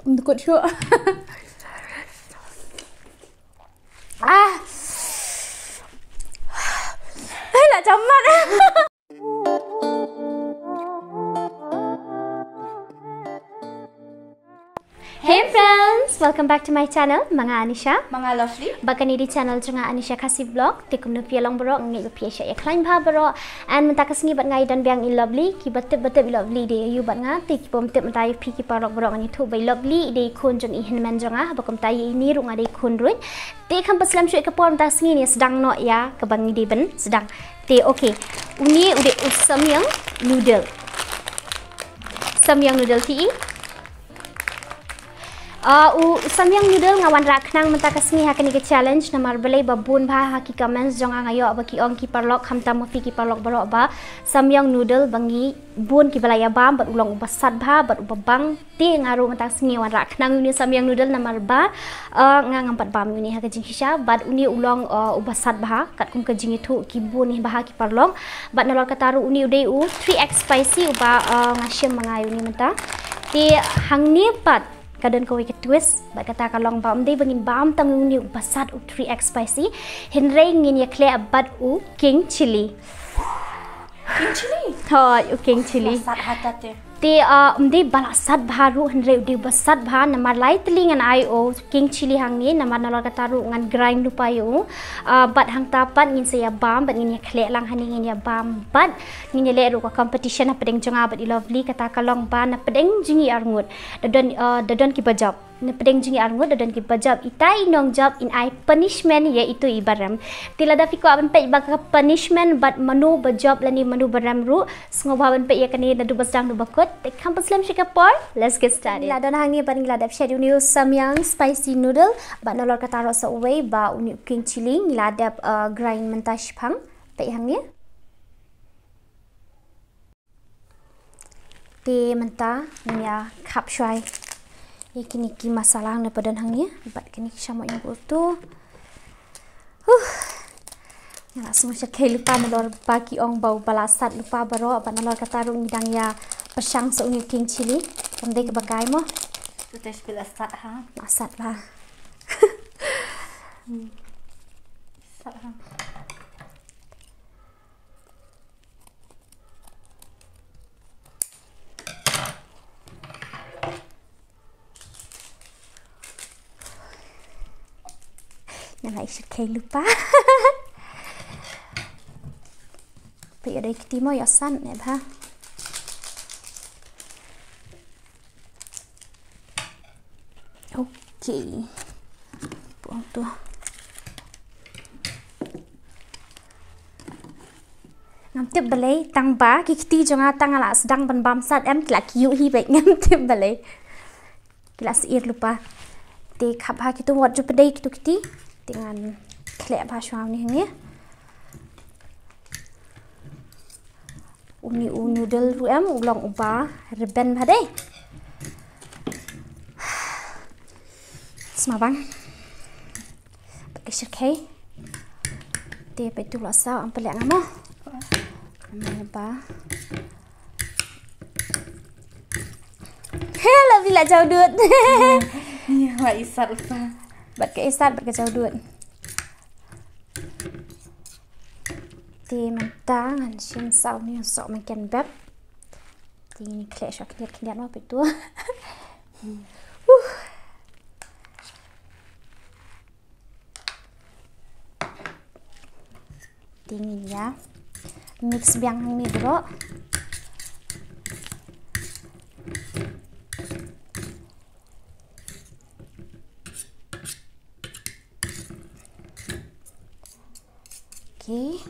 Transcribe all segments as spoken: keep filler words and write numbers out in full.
Mdukut shuh. Ah. Hai, la chamat. Hey friends, welcome back to my channel, ma nga Anisha. Ma nga Lovely. Ba kane dei channel jong nga Anisha Khasi Vlog. Te kumno phi ïa long baroh, nga ngeit ba phi ïa shah ïa khlaiñ bha baroh. And mynta ka sngi bad nga i don biang i Lovely, kiba tip ba tip i Lovely dei ïa u bad nga, te kiba ym tip mynta ïa phi ki paralok baroh ngan ïathuh ba i Lovely dei khun jong i hynmen jong nga, ba kumta ïa ine ruh nga dei khun ruh. Te kham pat slem shuh ïa ka por mynta ka sngi ngi sdang noh ïa kaba ngi dei ban sdang. Te okay. Une u dei u samyang noodle. Samyang noodle te i. Ah, u samyang noodle nga wanrah khnang mynta ka sngi ha kane ka challenge namar balei ba bun bha ha ki comments jong nga nga ïoh ba ki ong ki paralok khamtam ma phi ki paralok baroh ba samyang noodle ba ngi bun kiba la ïa bam bad u long uba sat bha bad uba bang. Te nga ruh mynta ka sngi wanrah khnang une samyang noodle namar ba, ah, nga ngam pat bam une ha ka jingshisha bad une u long, ah, uba sat bha katkum ka jingïathuh ki bun hi bha ki paralok. Bad nalor kata ruh une u dei u three X spicy uba, ah, nga shim ma nga une mynta. Te hangne pat ka don kawei ka twist bad kata ka long ba ym dei ba ngin bam tang une uba sat u three X spicy, hynrei ngin ïa khleh bad u king chilli. King chilli? Hooid, u king chilli. Sat ha ta te. Te, ah, ym dei ba la sat bha ruh hynrei u dei uba sat bha namar lai tylli ngan ai u king chilli hangne namar nalor kata ruh ngan grind lypa ïa u. Ah, bad hangta pat ngin sa ïa bam bad ngin ïa khleh lang hangne ngin ïa bam bad ngin ïa leh ruh ka competition hapdeng jong nga bad i Lovely kata ka long ba na pdeng jong ngi arngut da don, ah, da don kiba jop. Na pdeng jong ngi arngut da don kiba jop, itai i nongjop in ai punishment ïa itu i ba rem. Te lada phi kwah ban peit ba ka punishment bad mano ba jop lane mano ba rem ruh, sngewbha ban peit ïa kane naduh ba sdang haduh ba kut. Te kham pat slem shuh ïa ka por, let's get started. Ngi la don hangne bad ngi la dep shet une u samyang spicy noodle bad nalor kata ruh sa uwei ba une u king chilli ngi la dep, uh, grind mynta shipang. Peit hangne. Te mynta ngin ïa khap shuwa ïa kine ki masala na pdeng hangne bad kine ki shamoh ïa u tu. Huh. Nga la sngew shyrkhei lypa nalor ba ki ong ba u ba la sat lypa baroh bad nalor kata ruh ngi dang ïa pyrshang sa une u king chilli. Kam dei kaba kai mo. Te shu la sat ha. La sat la. Hmm. Sat ha. Nga la shyrkhei lypa. Peit ïa dei kti mo ïa san ne bha. Okay. Buang tu. Ngam tip balei tang ba ki kti jong nga tang nga la sdang ban bam sat em ki la kyiuh hi beit ngam tip balei. Ki la syier lypa. Te khap ha kitu wat ju pdei kitu kti. Te ngan khleh bha shuwa une hangne. Une u noodle ruh em u long uba rben bha dei. Sma bang. Bad ka shyrkhei. Te peit tu la saw am pynleh nga mo. Namar ba. Hello, bila jaw dud. Ïa, wa isat lypa. Bad ka isat bad ka jaw dud. Te mynta ngan shim saw une u soh mynken bad. Te ngin khleh shuwa khyndiat khyndiat mo peit tu. Huh. Te ngin ïa mix biang hangne baroh. Okay.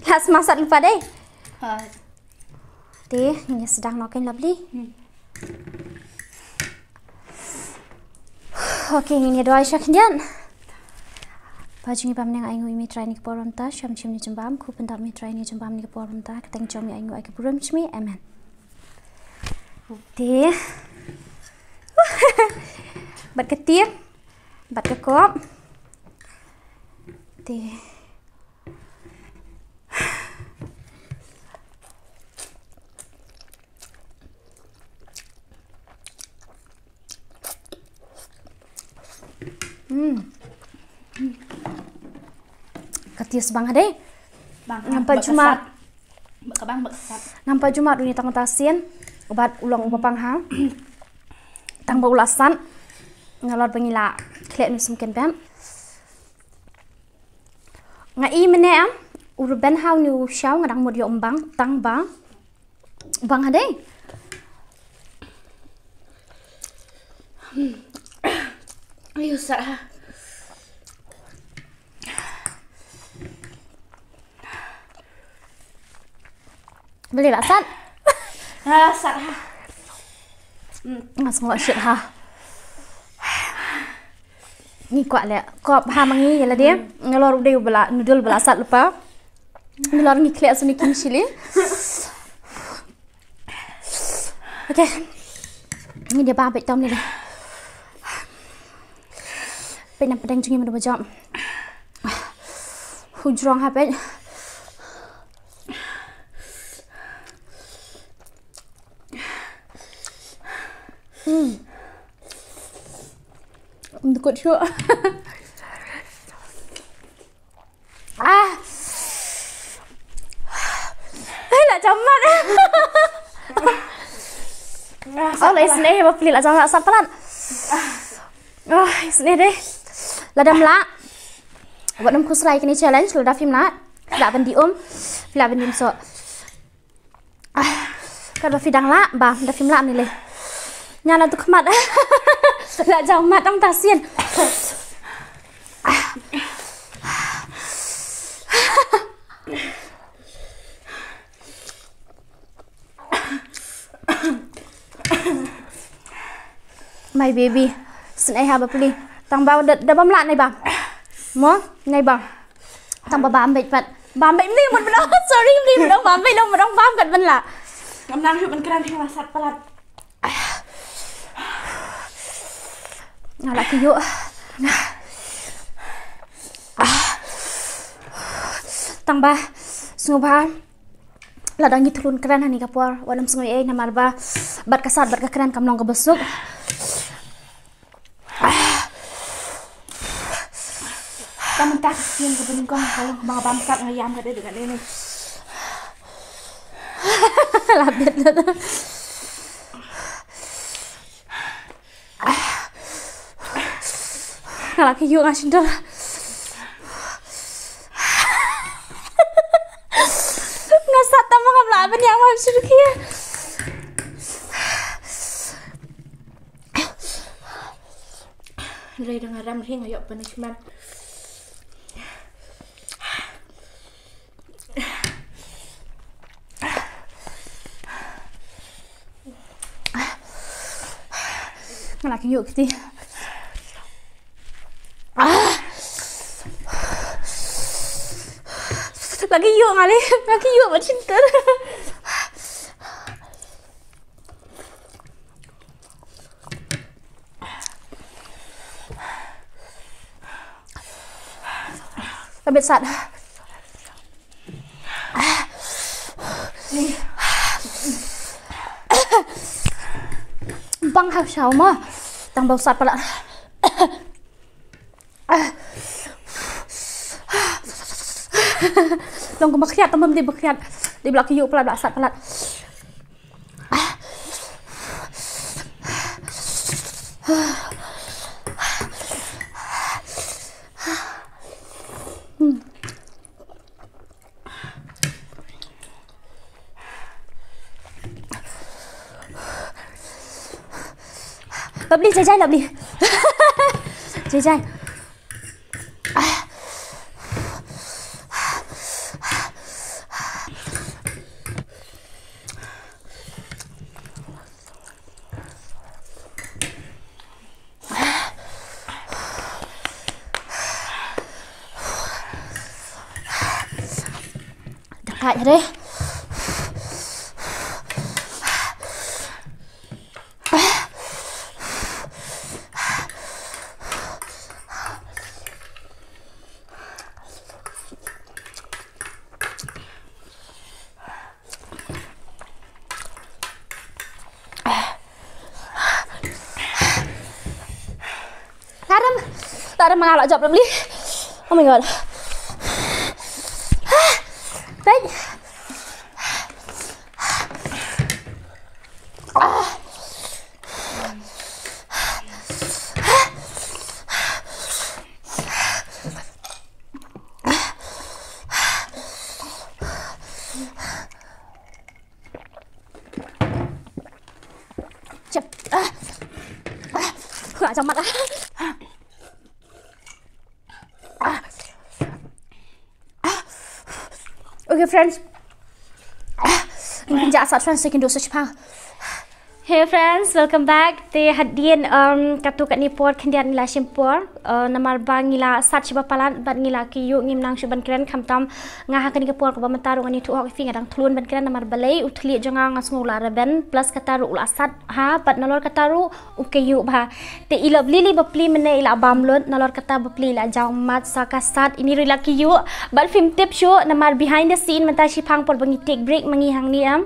La sma sat lypa dei. Ha. Te ngin ïa sdang noh kein Lovely. Hmm. Okay, ngin ïa duwai shuwa khyndiat. Ba jong ngi ba bneng, ainguh ïa me Trai ha kane ka por mynta, shah ïa me jong bam, khublei ïa me Trai ha kane ka por mynta, ka kyrteng jong me ainguh, ai ka burom jong me. Amen. Te bad ka tieng bad ka kop. Te. Hmm. Ka taste bang ha dei. Bang ha, nampak bak cuma kasat. Bak ka bang, bak kasat. Nampak cuma duni tang ta sien. Ubat ulong ubat bang ha. Tang ba u la sat. Ngalor ba ngi la khleh nu sum ken pem. Nga i mene am. U ruben ha u ni u shaw nga dang mut ïoh umbang. Tang ba. Bang ha dei. Hmm. Ayu sat ha. Beli la sat. Ah, sat ha. Hmm. Ngas ngok shit ha. Ngi kwah leh kop ha ma ngi ïa lade. Ngalor u dei u ba la noodle ba la sat lypa. Ngalor ngi khleh sini kim chili. Okay. Ngi dei ba bad tom ni dei. Peit na pdeng jong ngi mynta ba jop. Hujrong ha peit. Hmm. Ndukut shuh. Ah. Ai, la jamat. Oh, la isneh ba pli la jamat sat palat. Oh, isneh deh. Lada ym lah. Wat nym khusrai kine challenge, lada phim lah. Lah ban di um. Lah ban di um so. Ah, ka da phi dang lah, ba, da phim lah ni le. Nya na tu khmat. La jaw mat tang ta sien. My baby. Snei ha ba pli. Tang ba da, da bam lah nai ba. Mo, nai ba. Tang ba bam beit pat. Bam beit mni mut bnong. Sorry mni mut bnong bam beit long mut bnong bam kat ban lah. Ngam nang shuh ban kren hi la sat palat. Nga la kyiuh. Tang ba sngewbha lada ngi thlun kren ha kane ka por wat nym sngew ei namar ba bad ka sat bad ka kren kam long kaba suk. Ka mynta ka sien kaba nyngkong ka long kaba nga bam sat nga ïam ka dei da kane ne. La bit. Nga la kyiuh nga shyntur. Nga sat tang ba ngam lah ban ïam ha shyrkhei. Hynrei da nga ram hi nga ïoh punishment. Nga la kyiuh kti. Ah! La kyiuh nga le, nga kyiuh ba shyntur. Ka bit sat. Bang ha shaw ma. Tang bau sat palat. Long kumba khriat tang bym dei ba khriat. Dei ba la kyiuh palat ba la sat palat. Lovely, jai jai, lovely. Jai jai. Dang kai re. Laram, Ada ma nga la jop, Lovely. Oh my God. Peit. Jep. Ah. Ah. Nga jam mat ah. Ah. Ah. Okay, friends. Ah. Ngin ja sat, friends, second dose shipang. Hey friends, welcome back. Te hadien, um, katto katne por khyndiat ngi la shim por, uh, namar ba ngi la sat shiba palat bad ngi la kyiuh, ngim nang shuh ban kren, khamtam nga ha kane ka por kaba mynta ruh ngan ïathuh hok ïa phi, nga dang thlun ban kren namar balei, u thylliej jong nga nga sngew u la rben, plus kata ruh u la sat ha, bad nalor kata ruh u kyiuh bha. Te i Lovely bapli mynne i la bam lut, nalor kata bapli i la jaw mat, sa ka sat, ine ruh i la kyiuh. Bad phim tip shuh namar behind the scene mynta shipang por ba ngi take break ma ngi hangne, em,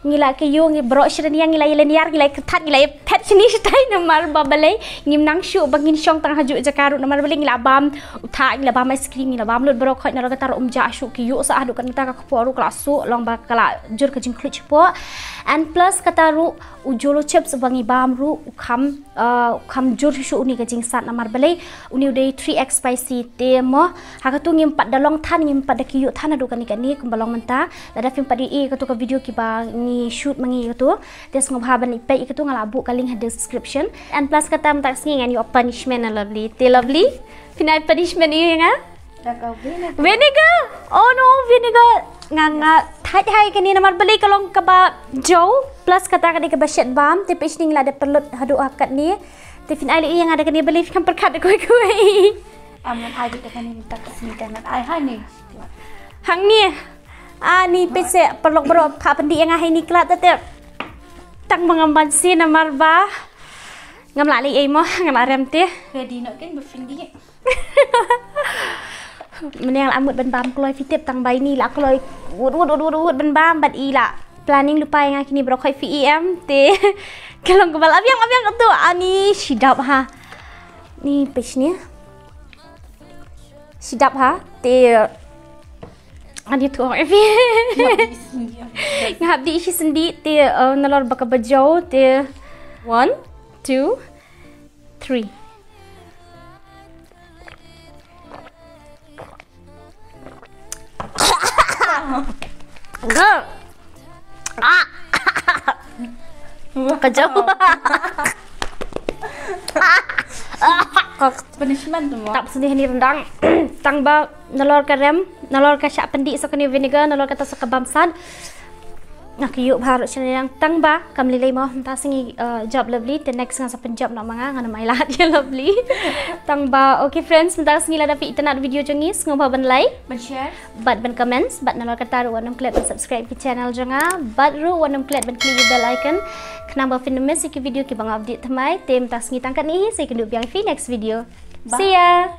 ngi la kyiuh, ngi baroh shi rynïeng ngi la ïa lynñiar, ngi la ïa kyrthat, ngi la ïa phet shane shatai namar ba balei, ngim nang shuh ba ngin shong tang ha juh jaka ruh namar balei, ngi la bam u thah, ngi la bam ice cream, ngi la bam lut baroh khoit, nalor kata ruh um jah shuh kyiuh sah haduh katta, ka kpoh ruh ka la suh, long ba ka la jur ka jingkhluit shapoh. And plus kata ruh u Jolo chips ba ngi bam ruh u kham, uh, u kham jur shuh une ka jingsat namar balei, une u dei three X spicy. Te mo, ha katu ngim pat da long than, ngim pat da kyiuh than haduh kane kane kumba long mynta. Lada phim pat ïohi ïa katu ka video kiba ngi shoot ma ngi ïa katu, te sngewbha ban leit peit ïa katu, nga la buh ka link ha description. And plus kata mynta ka sngi ngan ïoh punishment na Lovely. Te Lovely, phin ai punishment ïa nga? Vinegar. Vinegar. Oh no, vinegar. Nga, nga thait ha ïa kane namar balei, ka long kaba jaw. Plus kata ka dei kaba shet bam. Te peit shane ngi la dep pynlut haduh ha katne. Te phin ai leh ïa nga da kane, balei phi kham pyrkhat da kawei kawei? Am, ngan ai da kane mynta ka sngi, ngan ai ha ne. Hangne. Ah, ni peit seh, paralok baroh, phah pyndih ïa nga ha ine i khlad te. Tang ba ngam banse namar ba ngam lah leh ei mo, nga la rem te. Ready noh kein ba pyndih. Mynne nga la mut ban bam kloi, phi tip, tang ba ine i la kloi wut wut wut wut wut ban bam, bad i la planning lypa ïa nga kine baroh khoit, phi i em te. Ka long kaba la biang, la biang tu, ani shidap ha. Ni peit shane. Shidap ha te. Ani tu ong evi. Nga hap dih shi syndih te, uh, nalor ba kaba jaw te. One, two, three. Go. Ah. Ka jaw. Punishment tu mo. Tap sini ni rendang. Tang ba nalor ka rem, nalor ka shah pyndih sa kane vinegar, nalor kata sa ka bam sat. Nga kyiuh bha ruh shane, tang ba kam lei lei mo, mynta sngi, uh, jop Lovely, te next nga sa pynjop noh ma nga, ngan ym ai lad ïa Lovely. Tang ba, okay friends, mynta sngi lada phi itynnad video jong ngi, sngewbha ban like, ban share, bad ban comments, bad nalor kata ruh wat nym klet ban subscribe ki channel jong nga, bad ruh wat nym klet ban click ïa bell icon, khnang ba phin ym miss ïa ki video kiba nga update thymmai. Te mynta sngi tang katne hi, sa ïakynduh biang ïa phi next video. Bye. See ya.